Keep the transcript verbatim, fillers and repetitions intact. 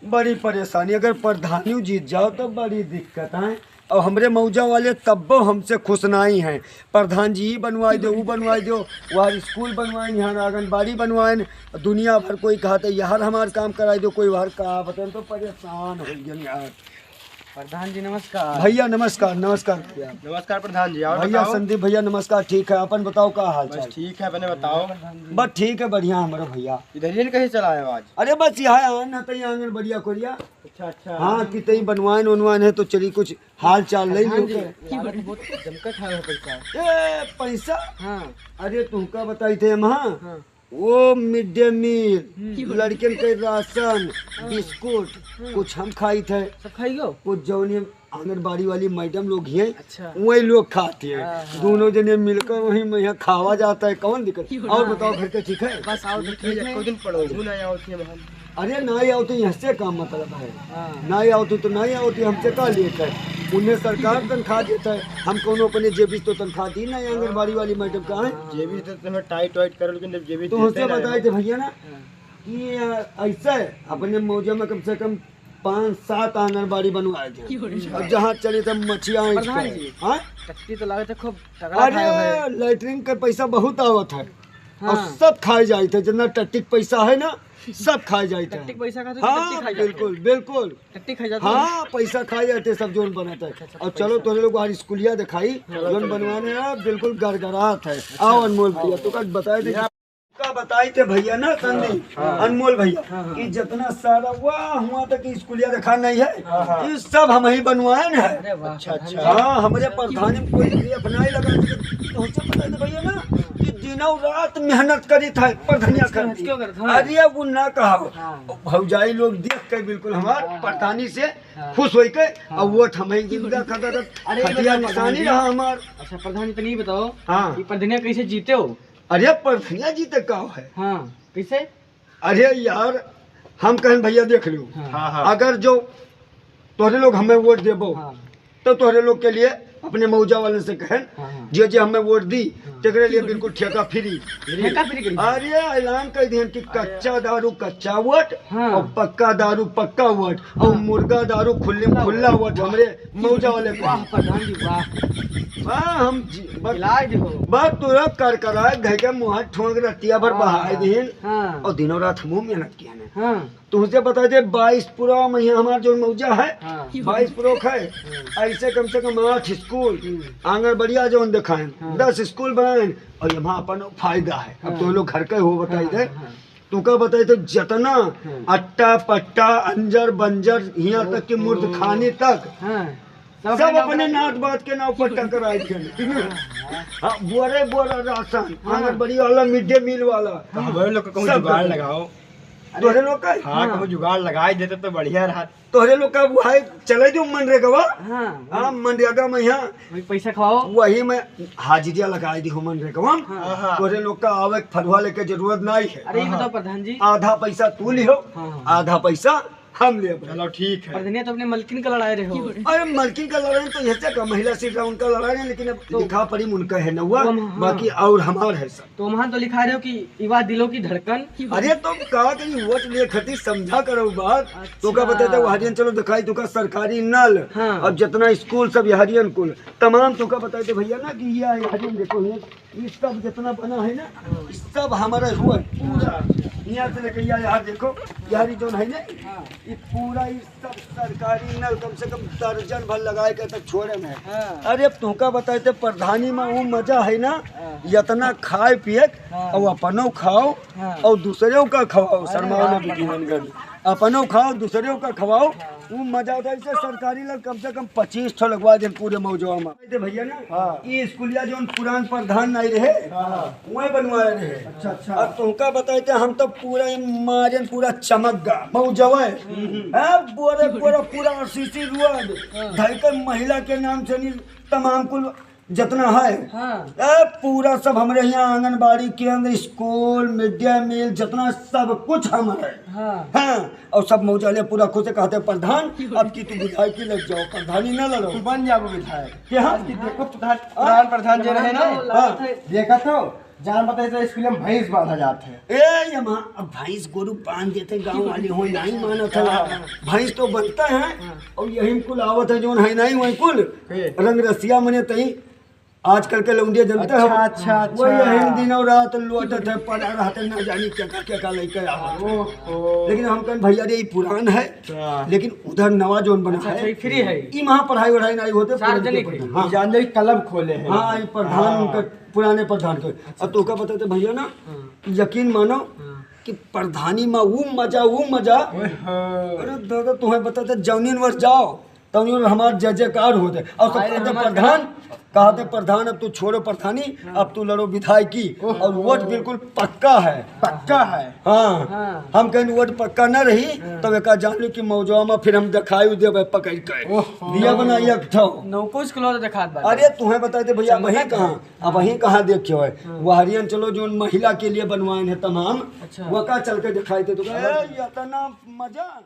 बड़ी परेशानी, अगर प्रधानी जीत जाओ तो बड़ी दिक्कत है। और हमरे मौजा वाले तब्बो हमसे खुश नाहीं हैं। प्रधान जी ई बनवाई दो, ऊ बनवाई दो, वहाँ स्कूल बनवाइन, यहाँ आंगनबाड़ी बनवाइन, दुनिया भर कोई कहत है यार हमार काम कराई दो, कोई वहर का बतन तो परेशान हो गए यार। प्रधान जी नमस्कार। भैया नमस्कार, नमस्कार भैया। नमस्कार प्रधान जी, और भैया बताओ? संदीप भैया नमस्कार, ठीक है, अपन बताओ का हाल बस चाल? ठीक है, अपने बताओ। बस ठीक है, बढ़िया हमारा भैया। इधर ही कैसे चला है आज? अरे बस यहाँ आन है तो यहाँ आंगन बढ़िया कोरिया। अच्छा अच्छा। हाँ, कि तई बनवाइन वनवाइन है तो चली कुछ हाल चाल ले प्रधान लो जी, के। लागत बहुत जमकर खाए हो पैसा। ए पैसा? हाँ। अरे तुमका बताई थे हम, हाँ। हाँ। वो मिड डे मील, हम्म। लड़कन के राशन, हाँ। बिस्कुट, हाँ। कुछ हम खाई थे। सब खाई गो? कुछ जौन ये आंगनबाड़ी वाली मैडम लोग हैं, अच्छा। वही लोग खाती हैं। हाँ, हाँ। दोनों जने मिलकर वहीं में यहाँ खावा जाता है, कौन दिक्कत? और हाँ। बताओ घर के ठीक है? बस आओ तो ठीक है। एको दिन पड़ोस में ना आओ थे हम। अरे ना आओ तो यहाँ से का मतलब है? हाँ। ना आओ तो, तो ना आओ तो हमसे का लेकर? उन्हें सरकार तनख्वाह देता है, हम कौनो अपने जेबी से तो तनख्वाह दी ना आंगनबाड़ी वाली मैडम का है। जेबी से तो तुम्हें टाइट वाइट करो, लेकिन जब जेबी से तो देते हमसे ना बताए हो। थे भैया ना हाँ। कि, अ, ऐसा है, अपने मौजा में कम से कम पाँच सात आंगनबाड़ी बनवाए थे। क्यों रे? अब जहाँ चले तब मछिया आए प्रधान थे। जी, हाँ? टट्टी तो लागत है खूब तगड़ा खाए हुए। अरे, लैट्रिन के पैसा बहुत आवत है। हाँ। और सब खाए जाए थे, जितना टट्टी के पैसा है ना, सब खाए जाए थे। टट्टी के पैसा खाते तो हाँ, टट्टी खाए जाते। बिल्कुल, बिल्कुल। टट्टी खाए जाते। हाँ, पैसा खाए जाते सब जोन बनत है। अच्छा, अच्छा, और चलो, पैसा। तोरे लोग बाहर स्कूलिया दिखाई, चलो, जोन चलो। बनवाने हैं, बिल्कुल गड़गड़ात है। अच्छा। आओ अनमोल भैया, आओ। तो का बताए दे। का बताई थे भैया ना संदीप, हाँ, हाँ। अनमोल भैया, हाँ, हाँ। कि जितना सारा वाह हुआ तक स्कूलिया देखा नहीं है, हाँ, हाँ। ये सब हम ही बनवाए न है। अरे वाह, अच्छा, अच्छा। हाँ, हमरे प्रधानी में कोई भी अपनाए लगा, तो हमसे बताई थे भैया ना कि दिनों रात मेहनत करी था प्रधानिया कर दी। क्यों करत, हाँ। अरे वो ना कहा, हाँ। भौजाई लोग देख के बिल्कुल हमार हाँ। प्रधानी से हाँ। खुश होई के, हाँ। अब वोट हम ही जिंदा खा दे, अरे, ये खटिया बताओ निशानी प्रधान जी। रहा हमार। अच्छा, प्रधान जी, तो नहीं बताओ हाँ। कि प्रधानिया कैसे जीते हो? अरे प्रधानिया जी तो का है? हाँ, कैसे? अरे यार, हम कहन भैया देख लियो, हाँ। हाँ, हाँ। अगर जो तोहरे लोग हमें वोट देबो, हाँ। तो तोहरे लोग के लिए अपने मौजा वाले से कहन, हाँ, हाँ। जे जे हमें वोट दी, हाँ। तेकरे लिए बिल्कुल ठेका फ्री। ठेका फ्री करी? अरे ऐलान कर दिहन कि अरे। कच्चा दारू कच्चा वोट हाँ। और पक्का दारू पक्का वोट और हाँ। मुर्गा दारू खुल्ले में खुल्ला खुल्ला वोट वोट। हमरे मौजा वाले को। वाह प्रधान जी, वाह। वाह, हम जी-, बस, इलाज हो। बस तोरा कर कराए, घर के मुँह ठोंक रतिया भर हाँ, बहाए हाँ। दिहिन। हाँ। और दिनों रात हमहू मेहनत किया ने। हाँ। तुमसे बता दे, बाईस पुरा में यहाँ हमार जो मौजा है, हाँ। बाईस पुरा है, हाँ। ऐसे कम से कम आठ स्कूल, हम्म। आंगनबाड़िया जो देखाएं, हाँ। दस स्कूल बनाएं, और यहाँ अपन फायदा है। अब हाँ। तो लोग घर के हो बताई हाँ, दे, हाँ, हाँ। तुका बताई तो जितना हाँ। अट्टा, पट्टा, अंजर, बंजर, हियाँ तक कि ओहो। मुर्दखानी तक, हाँ। सब सब है ना अपने अपना नात बात के नाव पट्टा कराए थे। हाँ। हाँ, बोरे बोरा राशन, हाँ। आंगनबाड़ी वाला, मिड डे मील वाला। तो हमारे लोग का कहूँ सब जुगाड़ करते। लगाओ। अरे, तोहरे लोग का? हाँ, हाँ। कहूँ जुगाड़ लगाए देते तो बढ़िया रहा। तोहरे लोग का वो है, चले जो मनरेगा वा? हाँ, हाँ, मनरेगा में यहाँ वही पैसा खाओ। वही में हाजिरिया लगाए दी हो मनरेगा वा। हाँ। हाँ, हाँ। तोहरे लोग का आवे के फरुआ लेके जरूरत नहीं है। अरे, ये हाँ। बताओ प्रधान जी। आधा पैसा तू लिहो, हाँ, हाँ। आधा पैसा हम लेब। चलो ठीक है। प्रधानिया तो अपने मलकिन का लड़ाए रहे हो। अरे मलकिन का लड़ाई तो ऐसे का, महिला सीट रहा उनका लड़ाई है, लेकिन अब तो लिखा पड़ी उनका है नौवा, वो हम, हाँ। बाकी और हमार है सब। तो वहाँ तो लिखा रहे हो कि युवा दिलों की धड़कन। अरे तो का करी, वोट लिए खातिर समझा करो बात। अच्छा। तो का बताए थे, वो हरियन चलो दिखाई, तो का सरकारी नल, हाँ। अब जितना स्कूल सब ये हरियन कुल, तमाम तो का बताए थे भैया ना कि ये हरियन देखो, ये ये सब जितना बना है ना, ये सब हमारा हुआ है पूरा। यहाँ से लेके यहाँ, यहाँ देखो, यहाँ ये जोन है ना, ये पूरा ये सब सरकारी नल कम से कम दर्जन भर लगाए के तक छोड़े में। हाँ। अरे अब तुमका बताए थे प्रधानी में वो मजा है ना, हाँ। इतना खाए पिए हाँ। और अपनो खाओ हाँ। और दूसरे का खवाओ, अरे शर्माओ ना वाह। बिटियन गन। अपनो खाओ, दूसरे का खवाओ, हाँ। वो मजा होता है। इसे सरकारी नल कम से कम पच्चीस ठो लगवा दें पूरे मौजवा में। दे भैया ना, हाँ। ई स्कूलिया जौन पुरान प्रधान नहीं रहे, हाँ, हाँ। वही बनवाए रहे। अच्छा, अच्छा। अब तुमका बताए थे, हम तो पूरा ये माजन पूरा चमक गा, मौजवा है। हम्म, हम्म। अब बोरे, बोरे पूरा आरसीसी रोड, हाँ। धर के महिला के नाम से नहीं, तमाम कुल जितना है। हाँ। अब पूरा सब हमरे यहाँ आंगनबाड़ी केंद्र, स्कूल, मिड डे मील, जितना सब कुछ हमारे। हाँ। हाँ। और सब मौजा ले पूरा खुश से कहते, "प्रधान, अब की तू विधायकी लग जाओ, प्रधानी न लड़ो।" तू बन जाबो विधायक। के हाँ? आज की देखो प्रधान, हाँ? प्रधान, प्रधान जे रहे ना। हाँ। देखा तो, जान बताई तो स्कूल में भैंस बांधा जात है। ए, ये माँ, अब भैंस गोरू बांध देते, गाँव वाले हो, नहीं मानत है। हाँ। भैंस तो बनता है, हाँ। और यही कुल आवत है, जोन है नहीं, वही कुल। हे। रंग रसिया मने तई, आजकल के लौंडिया जनते हो। अच्छा, अच्छा, अच्छा। वही यही दिन और रात लोटत है, पड़ा रहते, ना जानी क्या, क्या, क्या लेके आवत है। ओहो। लेकिन हम कहें, "भैया रे, ये पुरान है, हाँ। लेकिन उधर नवा जोन बना अच्छा, है।" अच्छा, ये free है। ई वहाँ पढ़ाई वढ़ाई नहीं होते, सार्वजनिक पुरान के है। हाँ। जान जाई, क्लब खोले हैं। हाँ, ये प्रधान हाँ। उनका पुराने प्रधान के। अच्छा, अब तोका अच्छा। बताते भैया ना, हाँ। यकीन मानो हाँ। कि प्रधानी में वो मजा, वो मजा। ओए हो। अरे दादा, तुम्हें बताते जौनिन वर्ष जाओ, तौनिन वर्ष हमार जय जयकार होते। और सब अरे कहते हमार प्रधान, कहते प्रधान, अब तू छोड़ो प्रधानी, हाँ। अब तू लड़ो विधायकी। ओहो। और वोट बिल्कुल पक्का है। पक्का है। हाँ। हाँ। हम कहें वोट पक्का न रही, हाँ। तब एका जान लो कि मौजवा में फिर हम दिखाई देबे पकड़ के। ओहो। दिया बना एक ठो। नौकुच किलो तो दिखात बाटे। अरे तुम्हें बताते भैया, चमकत वही है। कहाँ? अब वहीं कहाँ देखे होए? हाँ। वहरियन चलो, जोन महिला के लिए बनवाए हैं तमाम, अच्छा। वो का चल के दिखाई दे तो, ए, ये इतना मजा।